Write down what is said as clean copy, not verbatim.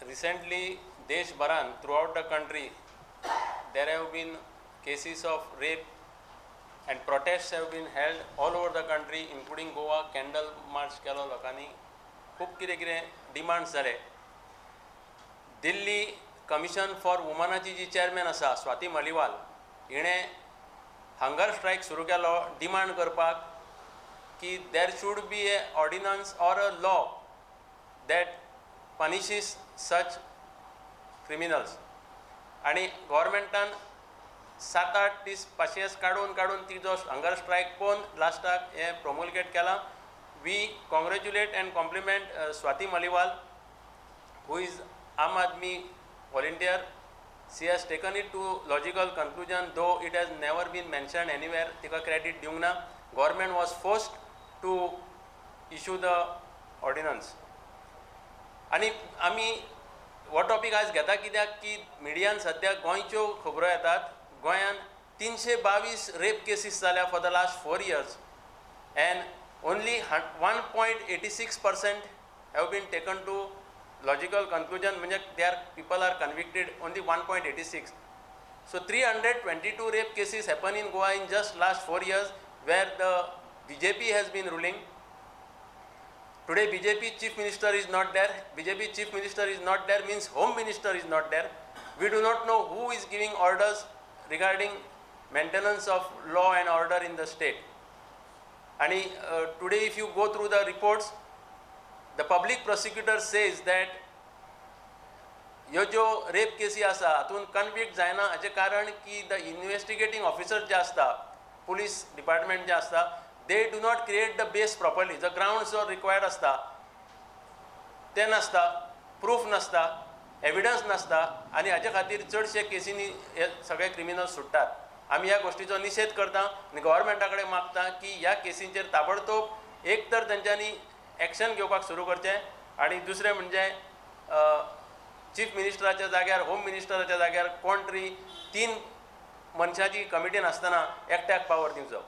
Recently देशभरान throughout the country there have been cases of rape and protest have been held all over the country including Goa. Candle march केलो लोकांनी, खूब कितें कितें demands जाले. दिल्ली commission for वुमनाची जी chairman आसा स्वाती मलिवाल, हिणें हंगर स्ट्रायक सुरू केलो डिमांड करपाक की there should be a ordinance or a law that punishes such criminals. आनी गव्हर्मेंटान 7-8 दीस पासियेंस काडून काडून तिजो हंगर स्ट्रायक पळोवन लास्टाक हें प्रोमुलगेट केलां. We congratulate and compliment Swati Maliwal, who is Aam Aadmi volunteer. She has taken it to logical conclusion, though it has never been mentioned anywhere. तिका क्रेडीट दिवंक ना. Government was forced to issue the ordinance. आनी आमी हो topic आयज घेता कित्याक की मिडियान सद्या गोंयच्यो खबरो येतात. गोंयान 322 रेप केसीस जाल्या for the last 4 years and only 1.86% have been taken to logical conclusion, म्हणजे they are people are convicted only 1.86. So 322 rape cases happen in Goa in just last 4 years where the BJP has been ruling. Today BJP chief minister is not there. BJP chief minister is not there means home minister is not there. We do not know who is giving orders regarding maintenance of law and order in the state. And today if you go through the reports, the public prosecutor says that ह्यो ज्यो rape केसी आसा हातूंत convict जायना हाचें कारण की the investigating officer जे आसता, पुलीस डिपार्टमेंट जे आसता, they do not create the base properly. जो ग्रावंड जो रिक्वायर्ड आसता ते नासता, प्रूफ नासता, एविडन्स नासता आनी हाचे खातीर चडशे केसींनी हे सगळे क्रिमिनल्स सुट्टात. आमी ह्या गोश्टीचो निशेध करता आनी गव्हर्मेंटा कडेन मागता की ह्या केसींचेर ताबडतोब एक तर तेंच्यांनी एक्शन घेवपाक सुरू करचें आनी दुसरें म्हणजे चीफ मिनिस्टराच्या जाग्यार, होम मिनिस्टराच्या जाग्यार कोण तरी 3 मनशाची कमिटी नासतना एकट्याक पावर दिवचो.